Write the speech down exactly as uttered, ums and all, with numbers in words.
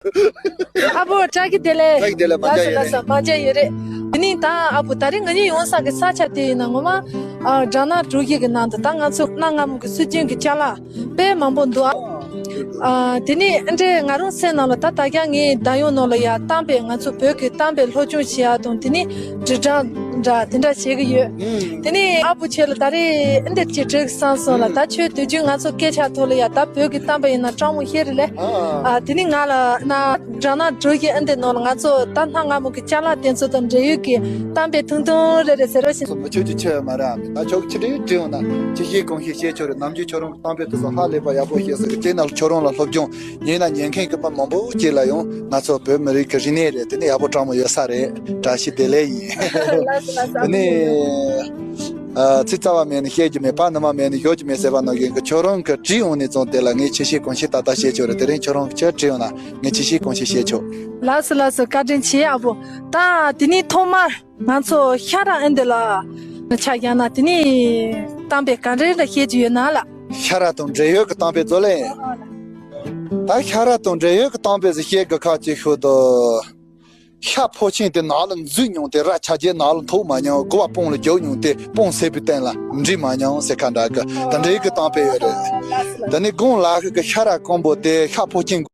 ཨ་བོ་བཀྲ་ཤིས་བདེ་ལེགས། བཀྲ་ཤིས་བདེ་ལེགས། མ་མཇལ་ཡོད་རེད། ལགས་སོ་ལགས་སོ། མ་མཇལ་ཡོད་རེད། དེ་ནས་ད་ཨ་བོ་ད་རེས་ང་གཉིས་ཡོང་ས་གི་ས་ཆ་དེ་ཡིན་ན་ངོ་མ་ཨ་སྦྲང་ནག་གྲོ་ཞིབ་གི་ནང་དུ། ད་ང་ཚོ་གནའ་སྔ་མོ་གི་སྲོལ་རྒྱུན་གྱི་ཅ་ལག་དཔེ་མང་པོ་འདུག་ཨ། ཨ་དེ་ནས་ཨ་འདྲས་ང་རང་སེམས་ནང་ལ་ད་ད་རྒྱ་ངའི་བདག་ཡོད་ནང་ལ་ཡ་གཏམ་དཔེ། ང་ཚོ་བོད་ཀྱི་གཏམ་དཔེ་སློབ་སྦྱོང་བྱེད་ཡ་དང་། དེ་ནས་དྲིལ་བསྒྲགས་འདྲ་དེ་འདྲ་བྱེད་ཀྱི་ཡོད། དེ་ནས་ཨ་བོ་ཁྱེད་ལ་ད་རེས་ཨ་འདྲས་ཅིག་དྲི་བསམ་སོང་ལ། ད་ཁྱོད་དུས་རྒྱུན་ང་ཚོ་སྐད་ཆ་ཐོག་ལ་ཡ་ད་བོད་ཀྱི་གཏམ་དཔེ་ཡིན་ན་སྤྲང་མོ་ཤེས་རེད་ལེ། ཨ་དེ་ནས་ང་ལ་ན་སྦྲང་ནག་གྲོ་ཞིབ་ཨ་འདྲས་ནང་ལ་ང་ཚོ་ད་གནའ་སྔ་མོ་གི་ཅ་ལག་དེ་ཚོ་དང་འབྲེལ་ཡོད་ཀྱི་གཏམ་དཔེ་ཐུང་ཐུང་རེ་རེ་ཟེར་རོགས་ཞེས། སོ་མི་ཆོས་ཀྱི་ཆོས་མ་རེད་ཨ་མི། ད་ཆོག་ཆི་འདྲ་ཡོད་དྲི་ཡོང་ན་ཅི་ཤེས་གང་ཤེས་བཤད་ཆོག་རེད། ནམ་རྒྱུན་ཁྱོད་རང་གི་གཏམ་དཔེ་དེ་ཚོ་ཧ་ལས་པ་ཡག་པོ་བཤད་ཟེར་གི། དེ་ན་ཁྱོད་རང་ལ་སློབ་སྦྱོང་ཡིན་ན་ཉན་མཁན་གི་མི་མང་པོ་ཅིག་ལ་ཡང་ང་ཚོ་བོད་མི་རིགས་ཀྱི་རིག་གནས་རེད། དེ་ནི་ཡག་པོ་སྤྲང་མོ་ཡོད་ས་རེད། བཀྲ་ཤིས་བདེ་ལེགས་ཡིན། ལགས་སོ་ལགས་སོ། དེ་ནི་ཨ་ཚིག་རྩ་བ་མེད་ནས་བཤད་རྒྱུ་མེད། པ་ནི་མ་མེད་ནས་ཞོག་རྒྱུ་མེད་ཟེར་བ་ནང་བཞིན་གི། ཁྱོད་རང་གི་དྲི་ཡོང་ནས་བཙོང་དེ་ལ་ངས་ཆི་ཤེས་གང་ཤེས་ཏག་ཏག་བཤད་ཆོག་རེད། དེ་རིང་ཁྱོད་རང་གི་ཆི་དྲི་ཡོང་ན་ངས་ཆི་ཤེས་གང་ཤེས་བཤད་ཆོག་ལགས་སོ་ལགས་སོ། བཀའ་དྲིན་ཆེ་ཨ་བོ། ད་དེ་ནས་ཐོག་མར་ང་ཚོ་ཤ་ར་ཨེ་འདི་ལ་ཆ་བཞག་ན་དེ་ནས་གཏམ་དཔེ་ག་འདྲ་རེ་བཤད་རྒྱུ་ཡོད་ན་ལགས། ཤ་ར་དང་འབྲེལ་ཡོད་ཀྱི་གཏམ་དཔེ་ཚོ་ལེ། ད་ཤ་ར་དང་འབྲེལ་ཡོད་ཀྱི་གཏམ་དཔེ་ཟིག་བཤད་དགོས་ཁ་ཅིག་ཤོད་དོ། ཤ་ཕོ་ཆེན་དེ་ནགས་ལ་འཛུལ་མྱོང་དེ། ར་ཆ་རྒྱས་ནགས་ལ་འཐུག་མ་མྱོང་། དགུ་བ་སྤང་ལ་རྒྱུག་མྱོང་དེ། སྤང་སེར་པོའི་སྟེང་ལ་འགྲིལ་མ་མྱོང་ཟེར་ཁ་འདྲ་གི། དེ་འདྲའི་གི་གཏམ་དཔེ་ཡོད་རེད། དེ་ནས་དགུང་ལ་ཤི་གི་ཤ་ར་སྐམ་པོ་དེ་ཤ་ཕོ་ཆེན་